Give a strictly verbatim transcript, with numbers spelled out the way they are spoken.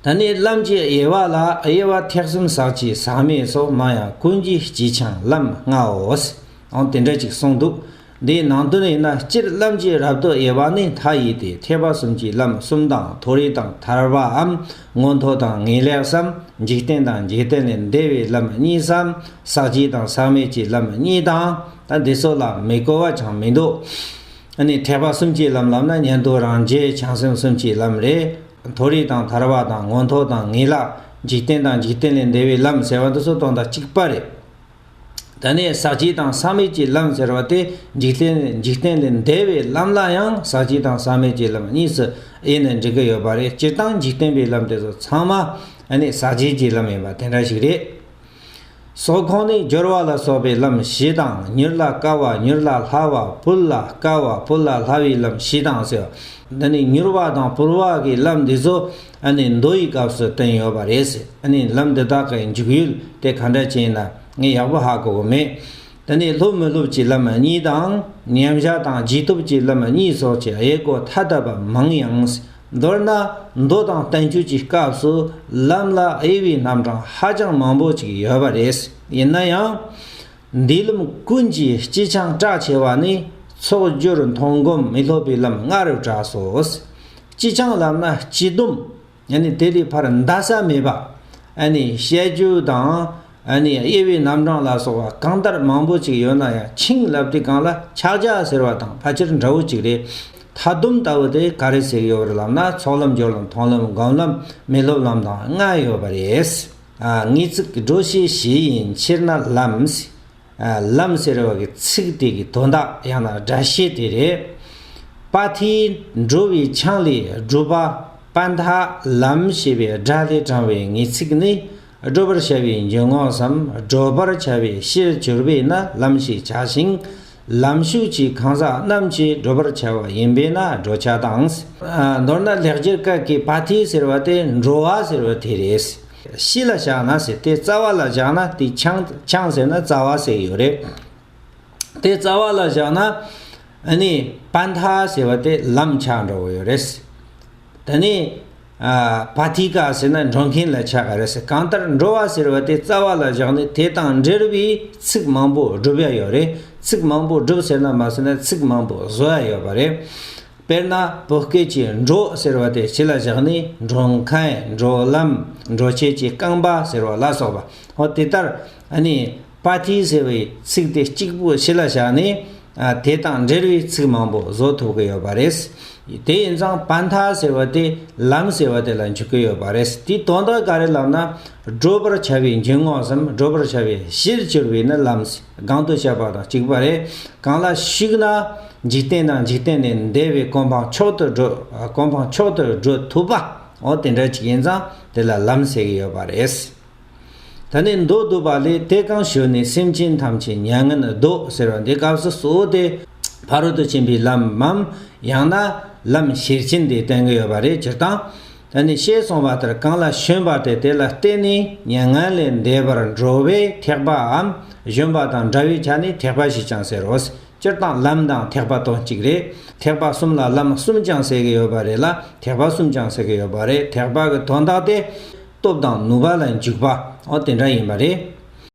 ད་ནི་ལམ་གྱི་དབྱེ་བ་ལ། དབྱེ་བ་ཐེག་གསུམ་ཟག་བཅས་ཟག་མེད་སོགས། མང་ཡང་ཀུན་གྱི་སྤྱི་ཆིངས་ལམ་ལྔའོ། འོ་དེ་འདྲ་ཅིག་གསུངས་འདུག་འདིའི་ནང་དོན་ཡིན་ན། སྤྱིར་ལམ་གྱི་རབ་ཏུ་དབྱེ་བ་ནི་མཐའ་ཡས་ཏེ། ཐེག་པ་གསུམ་གྱི་ལམ་གསུམ་དང་། མཐོ་རིས་དང་ཐར་པའམ་མངོན་མཐོ་དང་ངེས་ལེགས་སམ། འཇིག་རྟེན་དང་འཇིག་རྟེན་ལས་འདས་པའི་ལམ་གཉིས་སམ། ཟག་བཅས་དང་ཟག་མེད་ཀྱི་ལམ་གཉིས་དང་། ད་འདི་ཚོ་ལ་མི་གོ་བ་ཅང་མི་འདུག་ཨ་ནི་ཐེག་པ་གསུམ་གྱི་ལམ་ལབ་ན་ཉན་ཐོས་རང་རྒྱལ་བྱང་སེམས་གསུམ་གྱི་ལམ་རེད། མཐོ་རིས་དང་ཐར་པ་དང་མངོན་མཐོ་དང་ངེས་ལེགས། འཇིག་རྟེན་དང་འཇིག་རྟེན་ལས་འདས་པའི་ལམ་ཟེར་བ་འདི་ཚོ་དོན་དག་གཅིག་པ་རེད། ད་ནི་ཟག་བཅས་དང་ཟག་མེད་ཀྱི་ལམ་ཟེར་བ་དེ་འཇིག་རྟེན་འཇིག་རྟེན་ལས་འདས་པའི་ལམ་ལ་ཡང་ཟག་བཅས་དང་ཟག་མེད་ཀྱི་ལམ་གཉིས་སུ་དབྱེ་ནས་འགྲིག་གི་ཡོད་པ་རེད། སྤྱིར་བཏང་འཇིག་རྟེན་པའི་ལམ་དེ་ཚོ་ཚང་མ་ཨ་ནི་ཟག་བཅས་ཀྱི་ལམ་ཡིན་པ་དེ་འདྲ་ཞིག་རེད། སོགས་ཁོང་ནི་སྦྱོར་བ་ལ་སོགས་པའི་ལམ་བཞི་དང་། མྱུར་ལ་དཀའ་བ་མྱུར་ལ་སླ་བ། བུལ་ལ་དཀའ་བ་བུལ་ལ་སླ་བའི་ལམ་བཞི་དང་ཟེར། འདི་ནི་མྱུར་བ་དང་བུལ་བ་གི་ལམ་འདི་ཚོ་ཨ་ནི་མདོ་ཡི་སྐབས་སུ་བསྟན་ཡོད་པ་རེད། ཨ་ནི་ལམ་འདི་དག་གི་འཇུག་ཡུལ་དེ་ག་འདྲ་ཅིག་ཡིན་ན་ངས་ཡག་པོ་ཧ་གོ་གི་མེད། དེ་ནས་སློབ་མི་སློབ་ཀྱི་ལམ་གཉིས་དང་། མཉམ་བཞག་དང་རྗེས་ཐོབ་ཀྱི་ལམ་གཉིས་སོགས་ཀྱི་དབྱེ་སྒོ་ཐ་དད་པ་མང་ཡང་། མདོར་ན་མདོ་དང་བསྟན་བཅོས་ཀྱི་སྐབས་སུ་ལམ་ལ་དབྱེ་བའི་རྣམ་གྲངས་ཧ་ཅང་མང་པོ་ཅིག་ཡོད་པ་རེད། ཡིན་ན་ཡང་འདིའི་ལམ་ཀུན་གྱི་སྤྱི་ཆིངས་གྲགས་ཆེ་བ་ནི་ཚོགས་སྦྱོར་མཐོང་སྒོམ་མི་སློབ་པའི་ལམ་ལྔ་རུ་གྲགས་སོ། སྤྱི་ཆིངས་ལབ་ན་སྤྱི་སྡོམ། ཨ་ནི་དེ་ལས་ཕར་འདའ་ས་མེད་པ། ཨ་ནི་བཤད་རྒྱུད་དང་། ཨ་ནི་དབྱེ་བའི་རྣམ་གྲངས་ལ་སོགས་པ་གང་ལྟར་མང་པོ་ཅིག་ཡོད་ན་ཡང་། ཆིངས་ལབ་དུས་སྒང་ལ་ཕྱག་རྒྱ་ཟེར་བ་དང་ཕལ་ཆེར་འདྲ་བོ་ཅིག་རེད། མཐའ་སྡོམ་ལྟ་བུ་དེ་ག་རེ་ཟེར་གྱི་ཡོད་རེད་ལབ་ན། ཚོགས་ལམ་སྦྱོར་ལམ་མཐོང་ལམ་སྒོམ་ལམ་མི་སློབ་ལམ་དང་ལྔ་ཡོད་པ་རེད། ཨ། ངེས་ཚིག་སྒྲོ་བཤད་བཞི་ཡིན་ཕྱིར་ན་ལམ། ལམ་ཟེར་བ་གི་ཚིག་དེ་གི་དོན་དག་ཡང་ན་སྒྲ་བཤད་དེ་རེད། པ་ཐིའི་འགྲོ་བའི་ཆིངས་ལས་སྒྲོ་པ་པ་མཐའ་ལམ་ཞེས་པའི་སྒྲ་ལས་དྲངས་པའི་ངེས་ཚིག་ནི། བགྲོད་པར་བྱ་བའི་འཇུག་ངོགས་སམ། བགྲོད་པར་བྱ་བའི་ཕྱིར་གྱུར་པས་ན་ལམ་ཞེས་བྱ་ཞིང་། ལམ་ཞུགས་ཀྱི་གང་ཟག་རྣམས་ཀྱིས་བགྲོད་པར་བྱ་བ་ཡིན་པས་ན་བགྲོད་བྱ་དང་། མདོར་ན་ལེགས་སྦྱར་སྐད་ཀྱི་པ་ཐི་ཟེར་བ་དེ་འགྲོ་བ་ཟེར་བ་དེ་རེད། ཕྱི་ལ་བཞག་ན་ཟེར། དེ་རྩ་བ་ལ་བཞག་ན་དེ་ཆིངས། ཆིངས་ཟེར་ན་རྩ་བ་ཟེར་གྱི་ཡོད་རེད། དེ་རྩ་བ་ལ་བཞག་ན་ཨ་ནི་པ་མཐའ་ཟེར་བ་དེ་ལམ་ཆགས་འགྲོ་གི་ཡོད་རེད། ད་ནི་ཨ། པ་ཐི་ཀ་ཟེར་ན་འགྲོ་མཁན་ལ་ཆགས་ཀྱི་རེད་ཟེར། གང་ལྟར་འགྲོ་བ་ཟེར་བ་དེ་རྩ་བ་ལ་བཞག་ནས་དེ་དང་འབྲེལ་བའི་ཚིག་མང་པོ་སྒྲུབ་ཡ་ཡོད་རེད། ཚིག་མང་པོ་སྒྲུབ་ཟེར་ན་མ་ཟེར་ན་ཚིག་མང་པོ་བཟོ་ཡ་ཡོད་པ་རེད། དཔེར་ན་བོད་སྐད་ཀྱི་འགྲོ་ཟེར་བ་དེ་ཕྱི་ལ་བཞག་ནས་འགྲོ་མཁན། འགྲོ་ལམ། འགྲོ་བྱེད་ཀྱི་རྐང་པ་ཟེར་བ་ལ་སོགས་པ། འོ་དེ་ལྟར་ཨ་ནི་པ་ཐི་ཟེར་བའི་ཚིག་དེ་གཅིག་པུ་ཕྱི་ལ་བཞག་ནས། ཨ། དེ་དང་འབྲེལ་བའི་ཚིག་མང་པོ་བཟོ་ཐུབ་ཀྱི་ཡོད་པ་རེད། དེ་ཡིན་ཙང་པ་མཐའ་ཟེར་བ་དེ་ལམ་ཟེར་བ་དེ་ལ་འཇུག་གི་ཡོད་པ་རེད། དེའི་དོན་དག་ག་རེ་ལབ་ན། བགྲོད་པར་བྱ་བའི་འཇུག་ངོགས་སམ། བགྲོད་པར་བྱ་བའི་ཕྱིར་གྱུར་པས་ན་ལམ། སྒང་དུ་བཤད་པ་དང་གཅིག་པ་རེད། གང་ལ་ཞུགས་ན་འཇིག་རྟེན་དང་འཇིག་རྟེན་ལས་འདས་པའི་གོ་འཕང་མཆོག་ཏུ་བགྲོད། གོ་འཕང་མཆོག་ཏུ་བགྲོད་ཐུབ་པ། འོ་དེ་འདྲ་ཅིག་ཡིན་ཙང་དེ་ལ་ལམ་ཟེར་གྱི་ཡོད་པ་རེད། ད་ནི་མདོ་སྡུད་པ་ལས། དེ་གང་ཞུས་ནས་སེམས་ཅན་ཐམས་ཅད་མྱ་ངན་བཟློག་ཟེར་བ་འདི་སྐབས་སུ་གཙོ་བོ་དེ་ཕ་རོལ་ཏུ་ཕྱིན་པའི་ལམ་མམ། ཡང་ན་ལམ་ཤེར་ཕྱིན་དེ་བསྟན་གྱི་ཡོད་པ་རེད། སྤྱིར་བཏང་ད་ནི་ཞེས་གསུངས་པ་ལྟར། གང་ལ་ཞོན་པ་སྟེ་དེ་ལ་བརྟེན་ནས་མྱ་ངན་ལས་འདས་པར་འགྲོ་བས་ཐེག་པའམ། ཞོན་པ་དང་འདྲ་བའི་ཆ་ནས་ཐེག་པ་ཞེས་ཀྱང་ཟེར་རོ། སྤྱིར་བཏང་ལམ་དང་ཐེག་པ་དོན་གཅིག་རེད། ཐེག་པ་གསུམ་ལ་ལམ་གསུམ་ཀྱང་ཟེར་གྱི་ཡོད་པ་རེད་ལ། ཐེག་པ་གསུམ་ཀྱང་ཟེར་གྱི་ཡོད་པ་རེད། ཐེག་པ་གི་དོན་དག་དེ་སྟོབས་དང་ནུས་པ་ལ་འཇུག་པ། འོ་དེ་འདྲ་ཡིན་པ་རེད།